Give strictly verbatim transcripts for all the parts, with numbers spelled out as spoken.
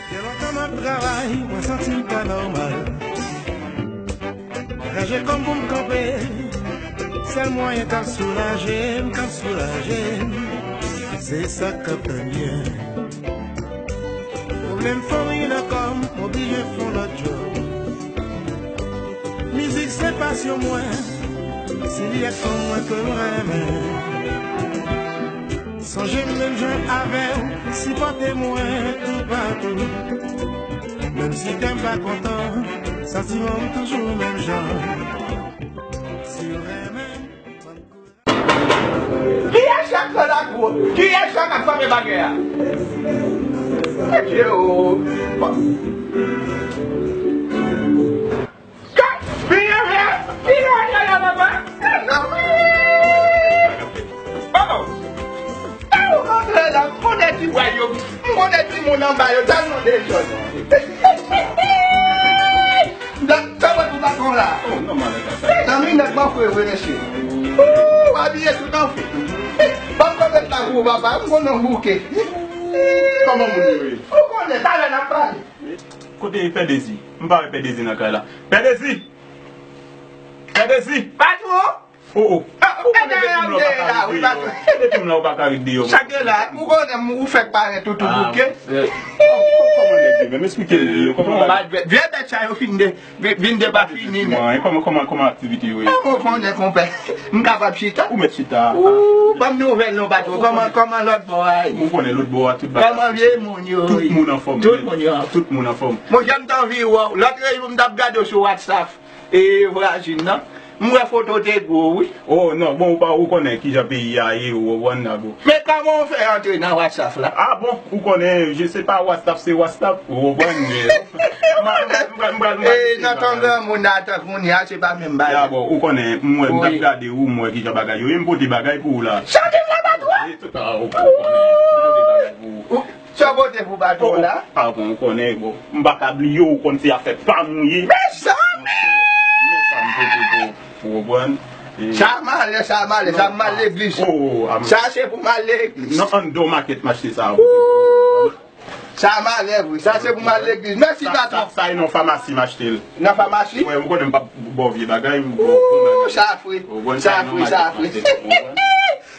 Gen lontan m ap travay, mwen santi m pa nòmal. Raje kò m pou m kanpe, sèl mwayen k ap soulaje m, k ap soulaje m, se sa k ap fè m byen. Pwoblèm fanmi nan kò m, m oblije fè yon lòt djòb. Mizik se pasyon mwen, se li ak fanm mwen ke m renmen. Sonje m menm jan avè w, sipòte mwen toupatou. Menm si kè m pa kontan, santiman m toujou menm jan. Si w renmen m, kiyès k ap fè lakou? Kiyès k ap fèmen bagay la? Adye o. Bon. Ka-, vini anlè, vini anlè la, papa. Mezanmi. Oh. E ou rantre la, m konnen ti bway yo, m konnen timoun anba yo, tèlman dezòd. Sa mwen pou patwon la. Oh, nòmal, sa. Mezanmi, nèg mwen fre vre, mesye. Ooh, w abiye tout an fre. Ban m konnet la pou ou, papa, m konnen w bouke. Kòman moun yo ye? Ou konnen, talè n ap pale. Kote Pè Dezi? M pa wè Pè Dezi nan kay la. Pè Dezi! Pè Dezi! Patwon! Oh, oh. Ah, ou konnen depi m la ou pa ka ret deyò. Ou konnen m, ou fèk parèt tout ou bouke. Kòman nèg yo menm? Esplike m byen. Kòman bagay? Vye bèt sa yo fin de, vin de pa fini, men. Kòman, kòman, kòman aktivite yo ye? Ou konnen, konpè. M kapab chita? Ou mèt chita. Ou ban m nouvèl non, patwon. Kòman, kòman lòt bò a ye? Ou konnen lòt bò a, tout bagay. Kòman vye moun yo ye? Tout moun anfòm. Tout moun yo anfòm. Tout moun anfòm. Monchè, m t anvi wè w. Lòt jou m t ap gade w sou WhatsApp. E vwajin nan. M wè foto te gwo, wi. Oh, non, bon, ou pa, ou konnen kijan peyi a ye, ou konprann la, bon. Men kòman w fè antre nan WhatsApp la? Ah, bon, ou konnen, je sais pas, WhatsApp, se WhatsApp, ou konprann, men. M pral, m pral, m pral, m pral. E, nan tan granmoun nan, tan kounye a, se pa menm bagay. Ya, bon, ou konnen, m wè, m t ap gade ou, m wè kijan bagay yo ye, m pote bagay pou ou la. Chante la, patwon! E, tout, ah, ou konnen, m pote bagay pou ou. Sa w pote pou patwon la? Oh, oh, patwon, ou konnen, bon, m pa ka bliye w, ou konn se afè pa m ou ye. Mezanmi! Men sa m pote pou ou, ou konprann? E sa malè, sa malè, sa m al legliz. Oh, oh, oh, sa se pou m al legliz. Non, anndan makèt m achte sa. Ooh! Sa malè vre, sa se pou m al legliz. Mèsi, patwon. Sa, sa, sa e nan famasi m achte l. Nan famasi? Wi, ou konnen m p ap ba w vye bagay, m ba w bon bagay. Ooh, sa fre. Ou konprann? Sa fre, sa fre.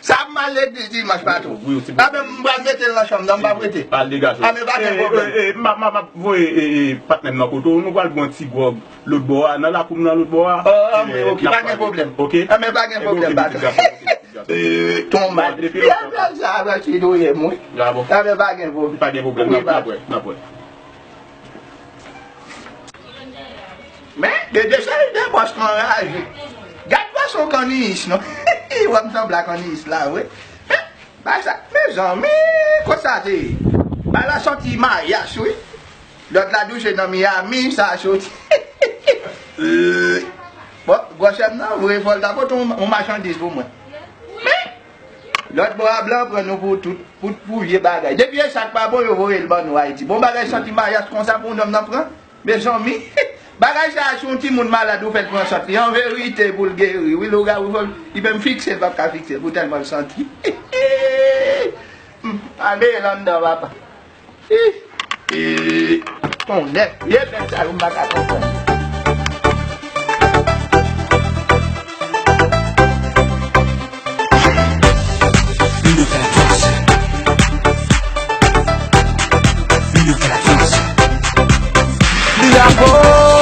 Sa m al legliz dimanch, patwon. Wi, wi, se bon. Anben, m pral mete l nan chanm nan, m p ap rete. Al degaje w. Anben, pa gen pwoblèm. E, e, e, m ap, m ap, m ap voye, e, e, patnè m nan kote w, nou pral pran yon ti gwòg lòt bò a, nan lakou m nan lòt bò a. Oh, anben, oke, pa gen pwoblèm. Oke? Anben, pa gen pwoblèm, patwon. E, tonmad. Epi lòt bò a. Sa va ti doye m, wi. Anben, pa gen pwoblèm. Pa gen pwoblèm, n ap, n ap wè, n ap wè. Men, de, de seri de bòs k anraje. Gad fason kanniyis, non. Wè m sanble a kanniyis la, wi. Men, bay sa, mezanmi, kote sa te ye? Bay la sòti Mayas, wi. Lòt la di w se nan Miami sa sòti. Bon, gwosè m nan, vre fò l ta pote yon, yon machandiz pou mwen. Men, lòt bò a blan pran nou pou tout, pou, pou vye bagay. Depi e sa k pa bon, yo voye l ban nou Ayiti. Bon bagay santi mayas konsa pou yon nonm nan pran. Mezanmi, bagay sa a, si yon timoun malad, ou fè l pran sant li. An verite, pou l geri, wi, lougawou, fò l, li menm fikse, l p ap ka fikse l, pou tèlman l santi. Hmm, pa mele anndan, papa. Ih, ih, tonnè, vye bèt sa yo, m pa ka konprann. Li la fò.